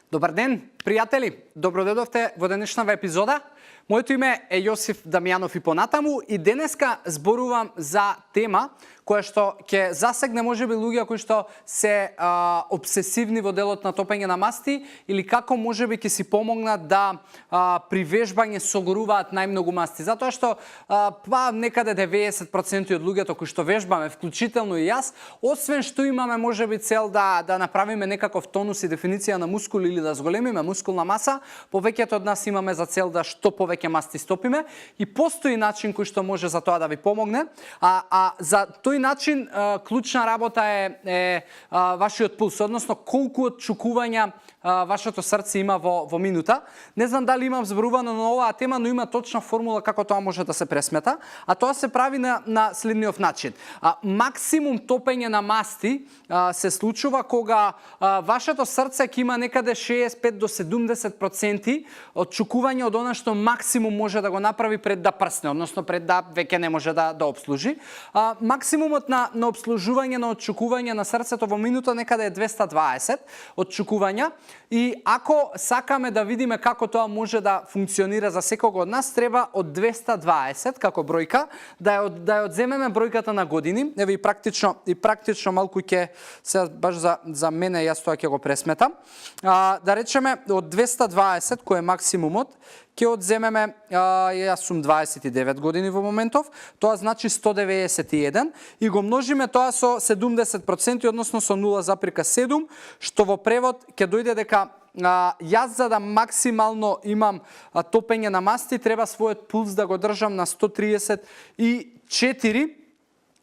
Добар ден, пријатели! Добродојдовте во денешнава епизода. Моето име е Јосиф Дамјанов и понатаму и денеска зборувам за тема која што ќе засегне можеби луѓе кои што се обсесивни во делот на топење на масти или како можеби ќе си помогнат да при вежбање согоруваат најмногу масти. Затоа што некаде 90% од луѓето кои што вежбаме, вклучително и јас, освен што имаме можеби цел да направиме некаков тонус и дефиниција на мускул или да зголемиме мускулна маса, повеќето од нас имаме за цел да што повеќе масти стопиме и постои начин кој што може за тоа да ви помогне. А за тој начин клучна работа е вашиот пулс, односно колку отчукувања вашето срце има во минута. Не знам дали имам зборувано на оваа тема, но има точна формула како тоа може да се пресмета, а тоа се прави на следниот начин. Максимум топење на масти се случува кога вашето срце ќе има некаде 65 до 70% отчукување од она што максимум може да го направи пред да прсне, односно пред да веќе не може да обслужи. Максимумот на обслужување на отчукување на срцето во минута некаде е 220 отчукувања. И ако сакаме да видиме како тоа може да функционира за секого од нас, треба од 220 како бројка да ја одземеме бројката на години. Еве и практично малку ќе се баш за мене јас тоа ќе го пресметам. Да речеме од 220 кој е максимумот, ќе одземеме, јас сум 29 години во моментов, тоа значи 191 и го множиме тоа со 70%, односно со 0,7, што во превод ќе дојде дека јас за да максимално имам топење на масти, треба својот пулс да го држам на 134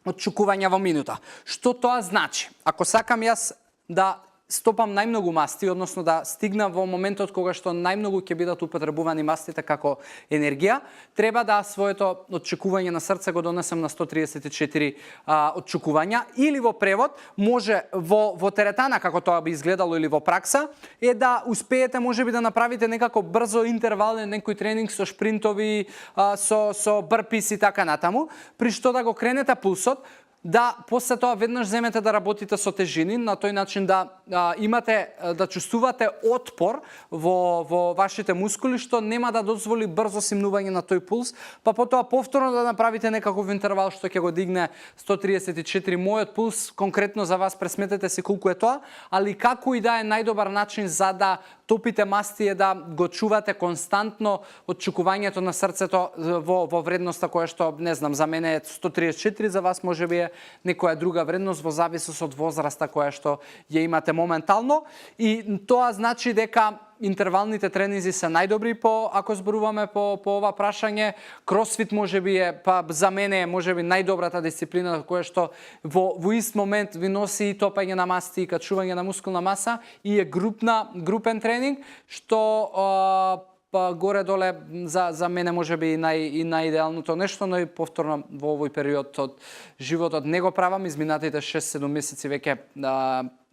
отчукувања во минута. Што тоа значи? Ако сакам јас да стопам најмногу масти, односно да стигнам во моментот кога што најмногу ќе бидат употребувани мастите како енергија, треба да своето отчекување на срце го донесем на 134 отчекувања или во превод може во теретана како тоа би изгледало или во пракса е да успеете можеби да направите некако брзо интервален некој тренинг со шпринтови, со брпис и така натаму, при што да го кренете пулсот, да после тоа веднаш земете да работите со тежини, на тој начин да имате, да чувствувате отпор во вашите мускули, што нема да дозволи брзо симнување на тој пулс, па потоа повторно да направите некаков интервал што ќе го дигне 134. Мојот пулс конкретно за вас, пресметете си колку е тоа, али како и да е најдобар начин за да топите масти е да го чувате константно отчукувањето на срцето во вредноста која што, не знам, за мене е 134, за вас можеби е некоја друга вредност во зависност од возраста која што ја имате моментално. И тоа значи дека интервалните тренинзи се најдобри ако зборуваме по ова прашање. Кросфит можеби е, за мене е можеби најдобрата дисциплина која што во ист момент ви носи и топење на масти и качување на мускулна маса и е групен тренинг, што горе-доле за мене можеби и најидеалното нешто, но и повторно во овој период од животот не го правам, изминатите 6-7 месеци веќе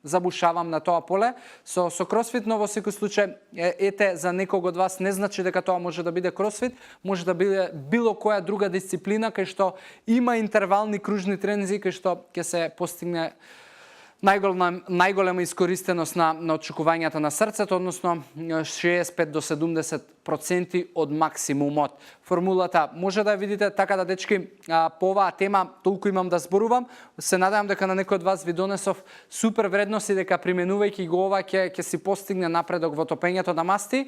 забушавам на тоа поле со кросфит, но во секој случај ете за некого од вас не значи дека тоа може да биде кросфит, може да биде било која друга дисциплина кај што има интервални кружни тренинзи кај што ќе се постигне најголема искористеност на отчекувањата на срцето, односно 65 до 70% од максимумот. Формулата може да ја видите, така да дечки, по оваа тема толку имам да зборувам. Се надевам дека на некој од вас ви донесов супер вредности, дека применувајќи го ова ќе си постигне напредок во топењето на масти.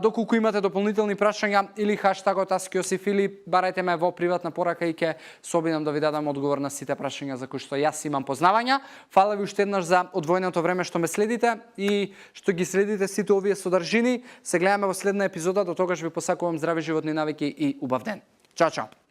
Доколку имате дополнителни прашања или хаштагот #AskJosif или барајте ме во приватна порака и ќе се обидам да ви дадам одговор на сите прашања за кои што јас имам познавања. Фала ви уште еднаш за одвоеното време што ме следите и што ги следите сите овие содржини. Се гледаме во следна епизода, до тогаш ви посакувам здрави животни навики и убав ден. Чао, чао!